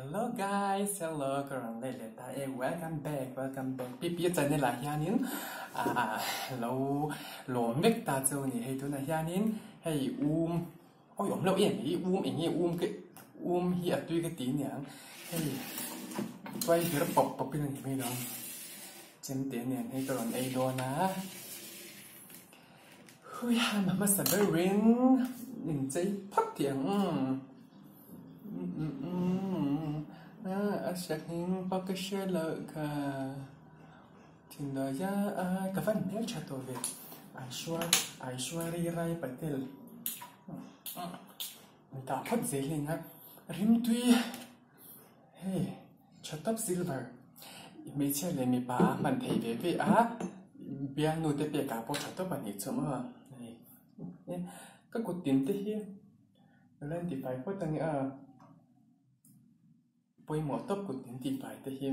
Hello guys, hello ka rawn leh leh ta e, welcome back, welcome back PP channel ah hianin ah lo lawm vek ta chu a ni hei tunah hianin hei um awi awm loh em hi um eng nge um ka um hi a tui ka ti aniang hei tuai vir pawp pawp in a ni mai lo chemte nen hei ka rawn ei dawn a. Hui han hmasa berin min chei phawt tih ang a hriat hming pawh ka hre loh kha thinlawia a ka van hmel tha tawh ve Aishwari Rai Patel min tah phawt zel hi nia rimtui hei Tha tawp silver hmeichhia leh mipa a hman thei ve ve a bialnu te pek ah pawh tha tawp a nih chu maw hei ka kut tin te hi ka la intifai phawt a nia pawimawh tawp kut tin tifai te hi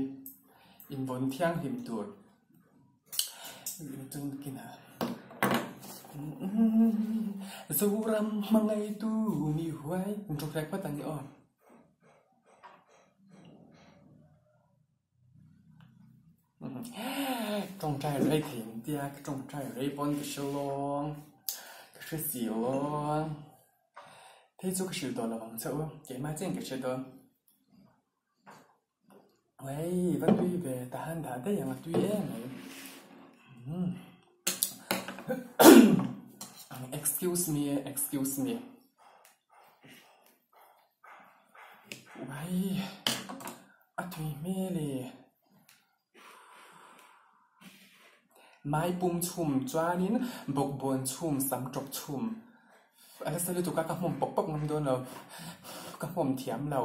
invawn thianghlim tur Zoram hmangaitu mi huai inṭawk phawt a ni aw. Tawngtai rei thei ang tia ka tawngtai rei pawn ka hre lawng ka hre si lawng phei chu ka hrilh tawh lo ang che u keimah chiah in ka hre dawn hei va tui ve ta han dah daih ang a tui em mai excuse me excuse me. Uai a tui hmel e. Mai pum chhum chuanin bawkbawn chhum sam tawp chhum a nasa lutuk a ka hmawm pawp pawp ngam dawn lo ka hmawm thiam lo.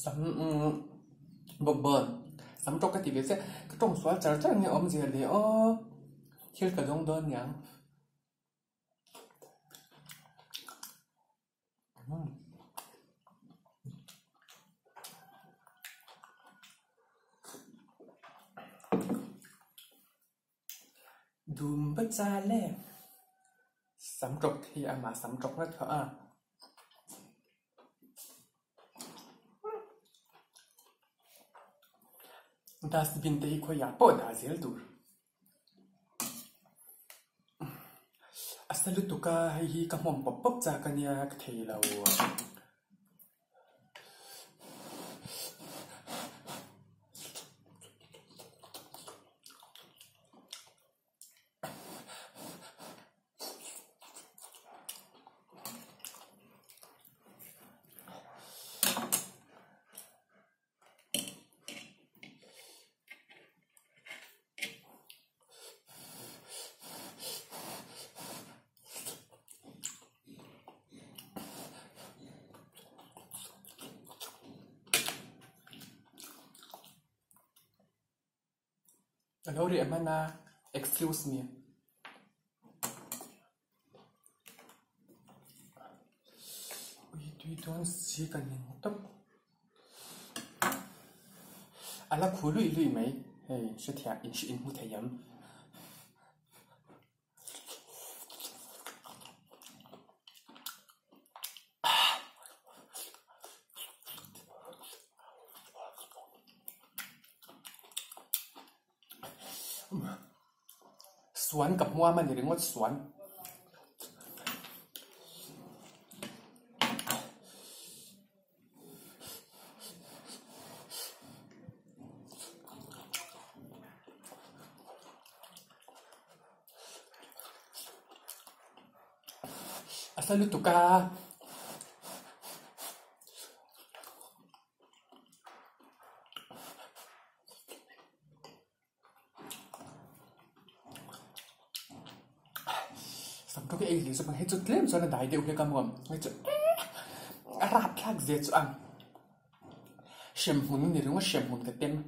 Sam bawkbawn sam tawk ka ti ve chiah ka tawng sual char char nge awmzia le aw thil ka dawng dawn niang. Dum bacha le sam tawk hi amah sam tawk ngawt kha a. Dustbin te hi khawiah pawh dah zel tur. A sa lutuk a hei hi ka hmawm pawp pawp chak a nia ka thei lo. A lo reh hman a, excuse me. Ui tui dawn si ka ning tawp. A la khu luih luih mai hei hrethiam in in hmu thei ang. Suan ka hmuam a ni ringawt suan. A sa lutuk a. Sam tawk hi ei leh zawk ang hei chu tlem chuan a dai deuh hlek a maw hei chu a rap. Hahthlak zia chu ang. Hremhmun a ni ringawt hremhmun ka tem.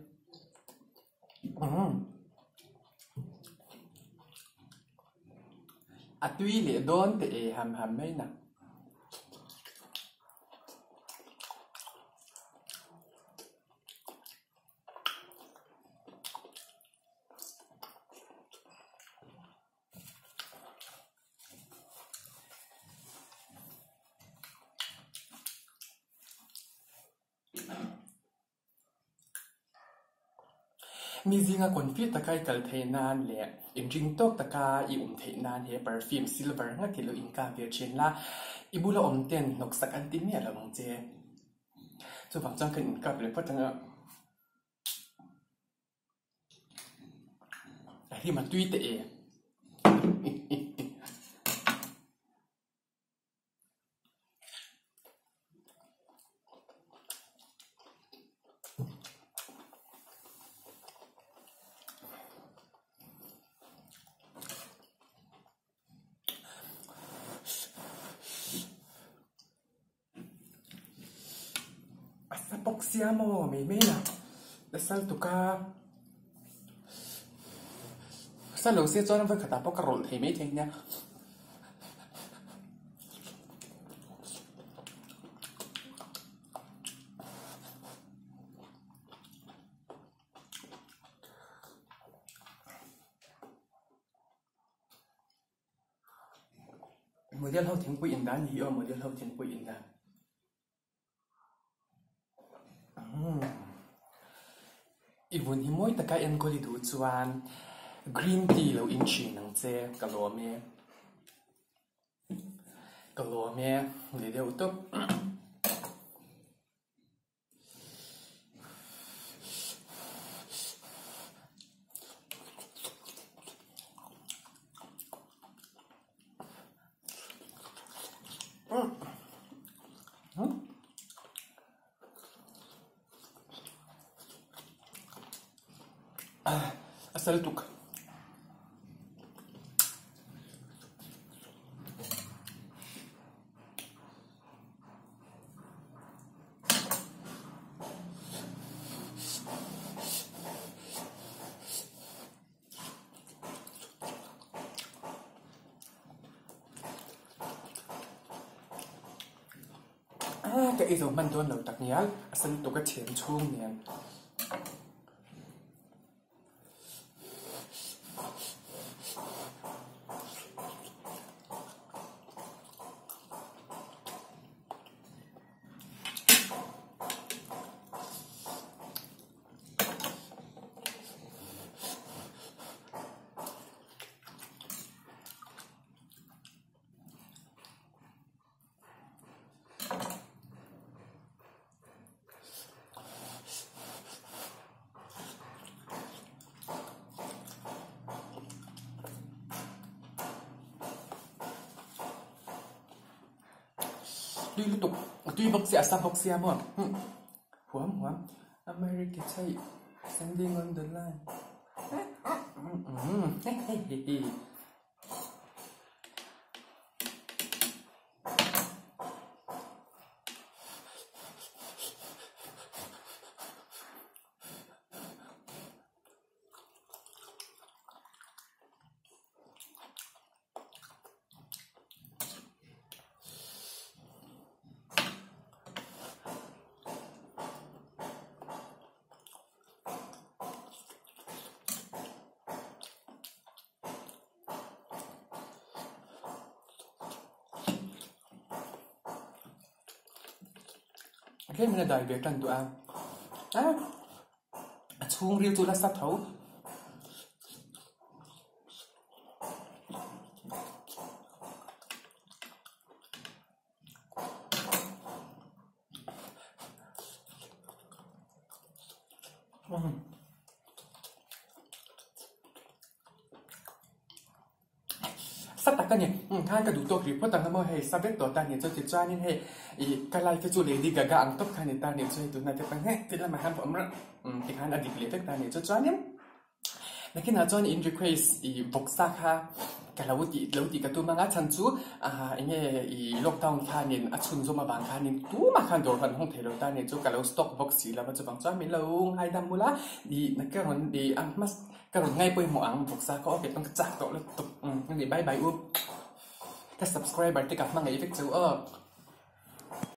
A tui leh dawn teh e ham ham mai na. Mi zinga confi taka i kal theih nan leh inring tawk taka i awm theih nan he perfume silver ngat hi lo inkap ve thin la, i bula awm ten hnawksak an ti miah lo ang che. Chuvang chuan kan inkap leh phawt ang a. A hlim a tui teh e. A sa bawk sia maw mai mai a la sal tuk a sa lo se chuan vawi khatah pawh ka rawlh thei maithei nia. Model ho thingpui in dan hi aw model ho thingpui in dan. I vun hi mawi taka enkawl i duh chuan green tea lo in thin ang che ka lawm e. Ka lawm e ni deuh tawp. A sal tuk. Ka ei zo hman dawn lo tak ngial a sen tuk a thiam chhung nen. Tui lutuk a tui bawk sia a sa bawk sia maw huam huam America chei standing on the line Tlem in a dai ve tan duh a, a chhungril chu nasa tho. Sa tak a ni. Khan ka duh tawk rih phawt ang a maw hei sa vek tawh ta ni chu tichuanin hei ih ka life hi chu Lady Gaga ang tawp kha a ni ta ni chu hei tunah te pawh heh ti lamah hian awm reuh tikhan a dik leh vek ta ni chu chuanin nakinah chuan in request ih vawksa kha. Ka lo tih lo tih ka tum anga chhan chu ah eng nge i lockdown khanin a chhunzawm avang khanin tumah khan dawr han hawng thei lo ta nia chu ka lo stock bawk si lo a chuvang chuan min lo ngaidam bula ih na ka rawn ih a hma ka rawn ngai pawimawh ang bawk sa kha aw kei pawn ka chak tawh lutuk umm ani bye bye u ka subscriber te ka hmangaih vek cheu aw.